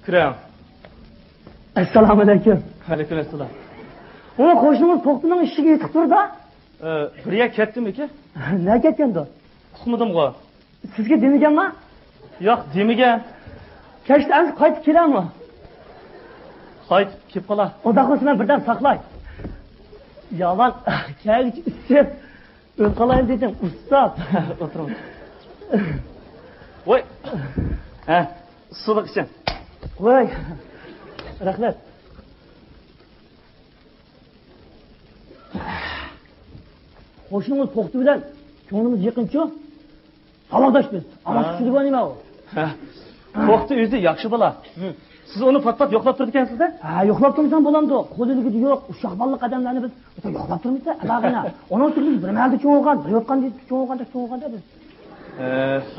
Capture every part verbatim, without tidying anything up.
كىرىڭ. ئەسسالامۇئەلەيكۇم. ۋەئەلەيكۇم ئەسسالام. ئۇ قوشنىڭىز توختىنىڭ ئىشىكى يېتىپ تۇردا. ئە، بىر يەر كەتتىمىكى؟ نە كەتكەندۇ؟ ئۇقمىدىمغۇ. سىزگە دېمىگەنما؟ ياق، دېمىگەن. كەچتە ئەمسە قايتىپ كېلەمۇ؟ قايتىپ كېلىپ قالا. ئۇنداق بولسا مەن بىردەم ساقلاي. يامان، كەلگۈچە ئىسسىپ ئۆلۈپ قالايمۇ دېدىم، ئۇستاز. ئولتۇرۇڭ. ۋاي. ھە، سۇلۇق ئىچىڭ. ۋاي. رەھمەت. قوشنىڭىز توختى بىلەن كۆڭلىمىز يېقىنچۇ. ساۋاقداش بىز. ئامال ھە. چۈشىدىغۇ نېمە ئۇ؟ ھە. توختى ئۆزى ياخشى بالا. ھە. سىز ئۇنى پات-پات يوقلاپ تۇرىدىكەنسىز-دە؟ ھە، يوقلاپ تۇرمىسام بولامدۇ؟ قول ئىلكىدە يوق، ئۇششاق بالىلىق ئادەملەرنى بىز يوقلاپ تۇرمىسا، ئەلاغىنا. ئۇنىڭ ئۈستىگە بىز بىر مەھەللىدە چوڭ بولغان، بىر يوتقان چوڭ بولغاندا، چوڭ بولغاندا بىز. ئە،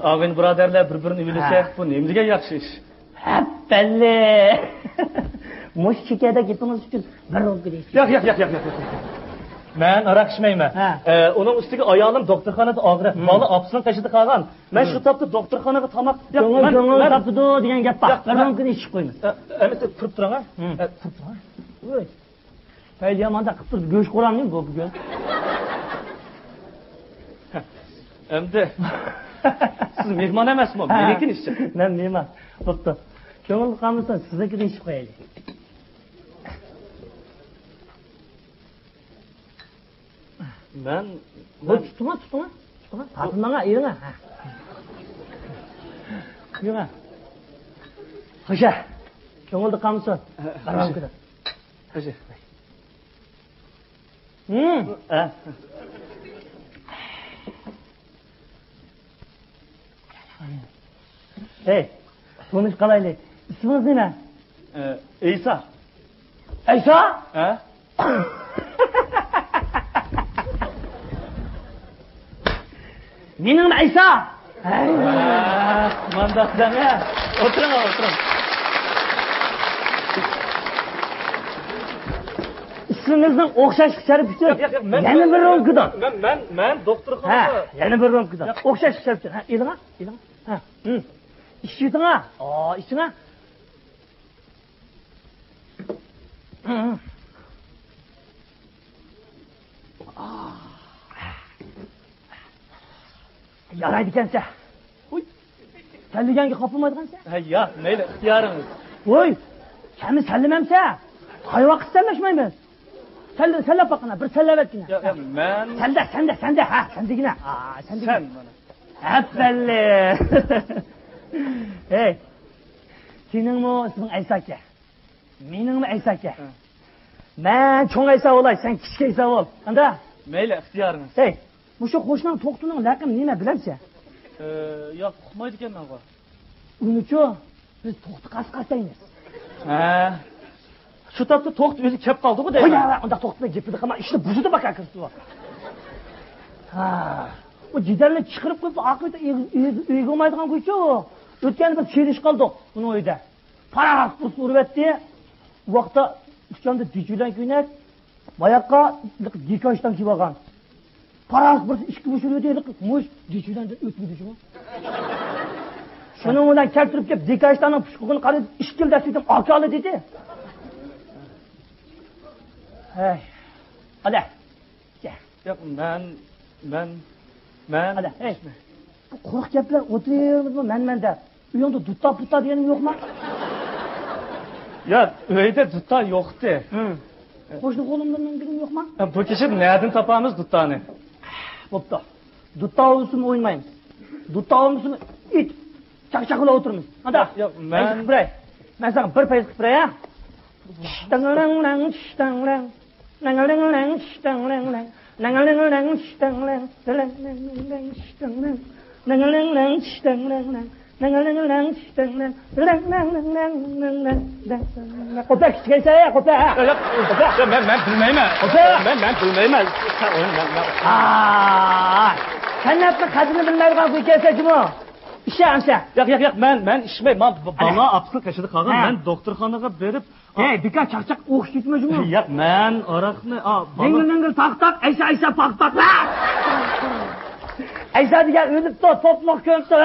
ئاغىنە بۇرادەرلەر بىر-بىرىنى ئۆيلىسە، ھە. بۇ نېمە دېگەن ياخشى ئىش؟ ھەپپەللى! مۇشۇ شېكەردەك گېپىڭىز ئۈچۈن بىر رومكىنى ئىچىڭ. ياق، ياق، ياق، ياق، ياق، ياق. مەن ھاراق ئىچمەيمەن. ھە. ئە، ئۇنىڭ ئۈستىگە ئايالىم دوختۇرخانىدا ئاغرىپ، مم. بالا ئاپىسىنىڭ قېشىدا قالغان. مەن مم. شۇ تاپتا دوختۇرخانىغا تاماق، ياق، كۆڭۈل، مەن، كۆڭۈل مەن تاپىدۇ دېگەن گەپ بار. ياق، بىر مەن رومكىنى ئىچىپ قويىمىز. ئە، ئەمىسە، تۇرۇپ تۇرۇڭ، ھە. مم. ئە، تۇرۇپ تۇرۇڭ. ۋوي. پەيلى ياماندا قىپتۇرۇپ گۆش خورامنى بۇ بۈگۈن. ئەمدى سىز مېھمان ئەمەسمۇ؟ ھە. مېنىڭكىنى ئىچسەك. مەن مېھمان. بوپتۇ. كۆڭۈل قالمىسۇن، سىزنىڭكىنى ئىچىپ قويايلى. مەن، بۇ مەن تۇتۇڭا، تۇتۇڭا، تۇتۇڭا. تارتماڭا، ئېلىڭا. ھە. يۈرۈڭە. خوشە. كۆڭۈلدە قالمىسۇن. ھە، بارمامكىدە. خوشە. ھە. ھەي، تونۇشۇپ قالايلى. ئىسمىڭىز نېمە؟ ئە، ئەيسا. ئەيسا؟ ھە؟ مېنىڭ ئەيسا. ھەي. ھە، مانداق دەڭە. ئولتۇرۇڭ، ئولتۇرۇڭ. ئىسمىڭىزنىڭ ئوخشاشلىق شەرىپى ئۈچۈن ياق، ياق، ياق، مەن، يەنە مەن، بىر رومكىدان. مەن، مەن، مەن دوختۇرخانىغا. ھە، يەنە بىر رومكىدان. ياق. ئوخشاشلىق شەرىپى ئۈچۈن. ھە، ئېلىڭا، ئېلىڭا. ھە. ھىم. ئىچىۋېتىڭا. ئا، ئىچىڭا. ھىم. يارايدىكەنسە. ھۇي. سەنلىگەنگە خاپىلىمايدىغانسە. ھە، ياق، مەيلى، ئىختىيارىڭىز. ھۇي. سەنمۇ سەنلىمەمسە؟ قايۋاقىت سەنلەشمەيمىز. سەنلە، سەنلەپ باققىنا، بىر سەنلەۋەتكىنە. ياق، ياق، مەن. سەندە، سەندە، سەندە، ھە، سەندىگىنە. ئا، سەندىگىنە. سەن مانا. ھەپپەللى. ھەي. سېنىڭمۇ ئىسمىڭ ئەيسا ئىكەن. مېنىڭمۇ ئەيسا ئىكەن. ھە. مەن چوڭ ئەيسا بولاي، سەن كىچىك ئەيسا بول. ئانداق؟ مەيلى، ئىختىيارىڭىز. ھەي. مۇشۇ قوشناڭ توختىنىڭ لەقىمى نېمە بىلەمسەن؟ ئى، ياق، ئۇقمايدىكەنمەنغۇ. ئۇنىچۇ، بىز توختى قاسقاس دەيمىز. ھە. شۇ تاپتا توختى ئۆزى كەپ قالدىغۇ دەيمەن. قوي، ئۇنداق توختىنىڭ گېپىدە قالما، ئىشنى بۇزىدۇ باكا كىرسىتىۋ. ھا. ئۇ جېدەلنى چىقىرىپ قويۇپ، ئاقىۋىتى ئۆيگە، ئۆيگە، ئۆيگە بولمايدىغان گۇيچۇ. ئۆتكەندە بىر سېلىشىپ قالدۇق ئۇنىڭ ئۆيىدە. پاراق بىرسى ئۇرۇۋەتتى. ئۇ ۋاقىتتا ئۇچامدا دېچى بىلەن كۆينەك، باياققا دېكاژدان كىيىۋالغان. پاراق بىرسى ئىككى بۇش ئۇرۇۋەتتى، مۇش دېچى بىلەن ئۆتمىدى شۇ. شۇنىڭ بىلەن كەلتۈرۈپ كېلىپ دېكاژداننىڭ پۇچىقىغا قارىدى، ئىككىلا دەسسىدىم، ئاكالى دېدى. ھەي. ئادە. ياق، مەن، مەن، مەن. ئادە، ھەي. بۇ قۇرۇق گەپلەر ئولتۇرۇۋېرىمىزمۇ مەن، مەن دەپ؟ ئۆيۈڭدە دۇتتا پۇتتا دېگەننىڭ يوقما؟ ياق، ئۆيدە دۇتتا يوقتى. ھە. قوشنا قولۇمدىن دېگەن يوقما؟ ھە، بۇ كېچە نەدىن تاپامىز دۇتتانى؟ بوپتۇ. دۇتتا ئوينىسىمۇ ئوينىمايمىز. دۇتتا ئوينىسىمۇ ئېيتىپ، چاقچاق بىلەن ئولتۇرىمىز. ئانداق. ياق، مەن، مەن ساڭا بىر پەيز قىلىپ بېرەي، ھە؟ شىتاڭ، شىتاڭ، شىتاڭ. قوپە، كىچىكەيسەن، قوپە، ھە؟ ياق، ياق، قوپە. ياق، مەن، مەن بىلمەيمەن. قوپە. مەن، مەن بىلمەيمەن. سەن ئوينا، مەن، مەن. ئا، سەنئەتنىڭ قەدرىنى بىلمەيدىغان ئىكەنسەن جۇمۇ. ئىچە ئەمسە. ياق، ياق، ياق، مەن، مەن ئىچمەي. ما، ب-، بالا ئاپىسىنىڭ قېشىدا قالغان. ھە. مەن دوختۇرخانىغا بېرىپ، ھەي، بىكار چاقچاق ئوخشىتىپمۇ جۇمۇ. ياق، مەن ئاراقنى، ئا، بالا. مىڭىل مىڭىل تاق تاق، ئەيسا ئەيسا پاق پاق. ئەيسا دېگەن ئۆلۈپتۇ، توپلۇق كۆمۈپتۇ.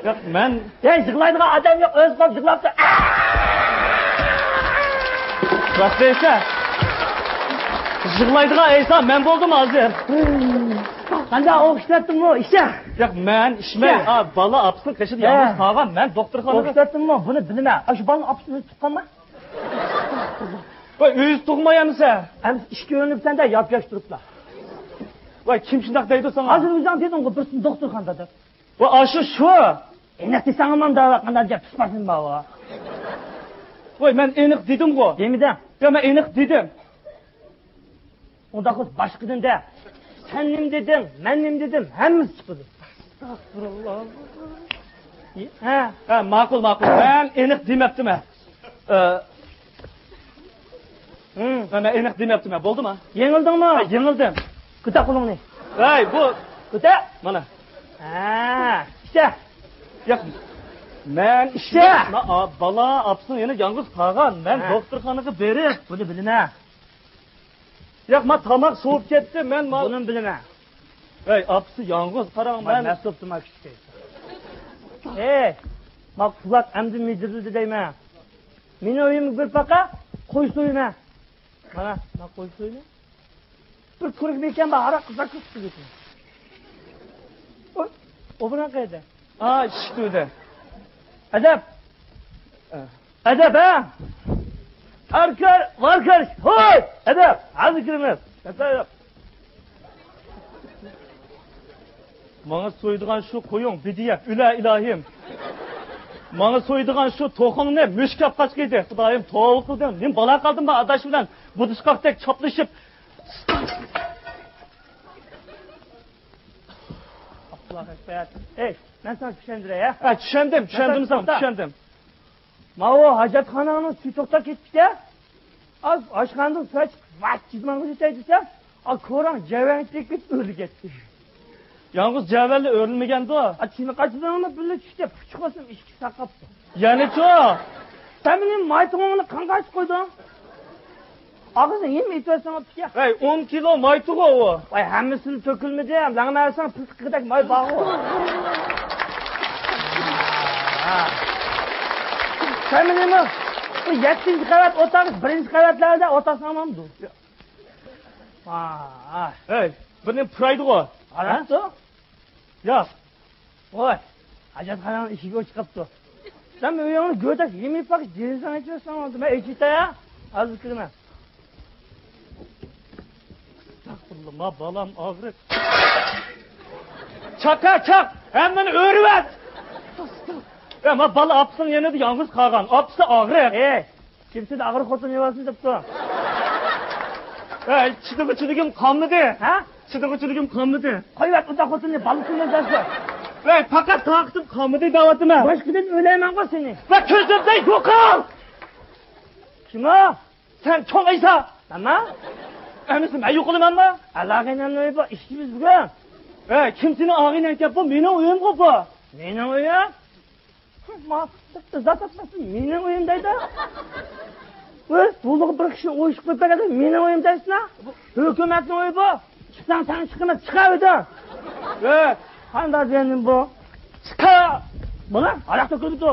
ياق، مەن. ھەي، يىغلايدىغان ئادەم يوق، ئۆزى قوپ يىغلاپتۇ. راست دەيسەن. يىغلايدىغان ئەيسا مەن بولدۇم ھازىر. قانداق ئوخشىتىۋەتتىمغۇ ئىشە؟ ياق، مەن ئىچمەي. يا. ھا، بالا ئاپىسىنىڭ قېشىدا يالغۇز قالغان. مەن دوختۇرخانىغا. ئوخشىتىۋەتتىمغۇ، بۇنى بىلىمەن. ئاشۇ بالىنىڭ ئاپىسى ئۆزى تۇغقانما؟ ۋاي، ئۆزى تۇغماي ئەمىسە. ئەمىسە ئىككى ئۆرۈنۈپ سەندە ياپياش تۇرۇپلا. ۋاي، كىم شۇنداق دەيدۇ ساڭا؟ ھازىر ئۆزۈڭ دېدىڭغۇ، بىرسىنى دوختۇرخانىدا دەپ. ۋاي، ئاشۇ شۇ. ئېنىق دېسەڭ ئامان دەۋاتقان گەپ پىسپاسىم بار. ۋاي، مەن ئېنىق دېدىمغۇ. دېمىدىڭ. يا، مەن ئېنىق دېدىم. ئۇنداق بولسا باشقىدىن دە. سەن نېمە دېدىڭ، مەن نېمە دېدىم، ھەممىسى چىقىدۇ. ئەستەغپۇرۇللا. ھە. ھە، ماقۇل، ماقۇل. مەن ئېنىق دېمەپتىمەن. ئە، ھىم. مەن ئېنىق دېمەپتىمەن. بولدىمۇ؟ يېڭىلدىڭمۇ؟ ھە، يېڭىلدىم. كۆتەر قولۇڭنى. ھەي، بۇ. كۆتەر. مانا. ھە، ئىچە. ياق. مەن ئىچە. ئىچمەي، ما-، ئا-، بالا ئاپىسىنىڭ يەنە يالغۇز قالغان. مەن ھە. دوختۇرخانىغا بېرىپ. بۇنى بىلىمەن. ياق، ما تاماق سوۋۇپ كەتتى، مەن ما- بۇنىمۇ بىلىمەن. ھەي، ئاپىسى يالغۇز، قاراڭ، مەن مەن سوپتۇم ئاكىشكە. ھەي، ما قۇلاق ئەمدى مىدىرلىدى دەيمەن. مېنىڭ ئۆيۈمگە بىر پاقا قوي سويىمەن. مانا، ما قوي سويىمەن. بىر كۆرۈك مېكەن بار، ھاراق قىزاق قىزىپ تۇرىدۇ. ئۇ، ئۇ بۇرۇن قەيەردە؟ ئا، ئىشىك تۈۋىدە. ئەدەپ! ئە. ئەدەپ، ھە؟ ئەركەر، ۋاركەر، ھوي! ئەدەپ! ھازىر كىرىمىز. ماڭا سويىدىغان شۇ قويۇڭ بىدىيەپ، ئۆلە ئىلاھىم. ماڭا سويىدىغان شۇ توخۇڭنى مۈشۈك ئاپ قاچقىيدى. خۇدايىم، توۋا قىلدىم. نېمە بالا قالدىم مەن ئاداش بىلەن بۇدۇشقاقتەك چاپلىشىپ. ئاللاھۇ ئەكبەر. ئەي، مەن ساڭا چۈشەندۈرەي، ھە؟ ھە، چۈشەندىم، چۈشەندىم ساڭا، توختا. چۈشەندىم. ماۋۇ ھاجەتخاناڭنىڭ سۈيى توختاپ كېتىپتىكەن. ئاز ئاشخانىدىن سۇ ئىچىپ، ۋاچ جىزماڭغا يېتەي دېسەم، ئا، كوراڭ جەۋەڭ تېگىپ ئۆرۈلۈپ كەتتى. يالغۇز جەۋەنلا ئۆرۈلمىگەندۇ. ئا، چىنە قاچىلىرىڭلا بىللە چۈشتى، پۇچۇق بولسۇن ئىچكى ساقاپتۇ. يەنىچۇ؟ سەن مېنىڭ مايتۇڭۇمنى قانغا ئاچىپ قويدۇڭ؟ ئاغزىنى يېمە ئېتىۋەتسەڭ ئوپتىكەن. ھەي، ئون كىلو مايتۇغۇ ئۇ. ۋاي، ھەممىسىنى تۆكۈلمىدى، لەڭمەرسەڭ پىلتىقىدەك ماي بارغۇ. سەن مېنىڭ بۇ يەتتىنچى قەۋەت ئوتاق، بىرىنچى قەۋەتلەردە ئولتۇرساڭ بولمامدۇ؟ ھەي، بىرنى پۇرايدىغۇ. قاراپتۇ. ياق. ۋاي، ھاجەتخانىنىڭ ئىشىكى ئوچۇق قاپتۇ. سەن ئۆيۈڭنى گۆدەك يېمىپ باقىش، دېرىزەڭ ئېچىۋەتسەڭ بولدى. مەن ئېچىۋېتەي ھە. ھازىر كىرىمەن. ئەستەغپۇرۇللا، ما بالام ئاغرىق. چاقا، چاق! ھەممىنى ئۆرۈۋەت! ئە، ما بالا ئاپىسىنىڭ يېنىدا يالغۇز قالغان. ئاپىسى ئاغرىق. ئەي! كىمسىدە ئاغرىق خوتۇن يەۋالسۇن دەپتۇ. ھەي، چىدىغۇچىلىكىم قالمىدى. ھە؟ چىدىغۇچىلىكىم قالمىدى. قويۇۋەت ئۇنداق خوتۇننى، بالىسىنى دەرسە. ھەي، پەقەت تاقىتىم قالمىدى دەۋاتىمەن. باشقىدىن ئۆيلەيمەنغۇ سېنى. ۋە كۆزۈمدىن يوقال! كىم ئۇ؟ سەن چوڭ ئەيسا. مەنمۇ؟ ئەمىسە مەن يوقىلىمەنمۇ؟ ئالاغىنەمنى بار، ئىشچىمىز بۈگۈن. ھەي، كىم سېنىڭ ئاغىنەڭكەن؟ بۇ مېنىڭ ئۆيۈمغۇ بۇ. مېنىڭ ئۆيۈم؟ ما، ئىززەت ئاتماسمۇ مېنىڭ ئۆيۈم دەيدۇ. ئۆز بۇلۇغى بىر كىشى ئويۇشۇپ قويۇپ بەرگەندە مېنىڭ ئۆيۈم دەيسىنا؟ ھۆكۈمەتنىڭ ئۆيى بۇ. چىقساڭ سەن چىقىمەن، چىقار ئۆيدىن. ئۆي. قانداق دېگەننى بۇ؟ چىقار. بۇلار ھاراق تۆكۈلۈپتۇ.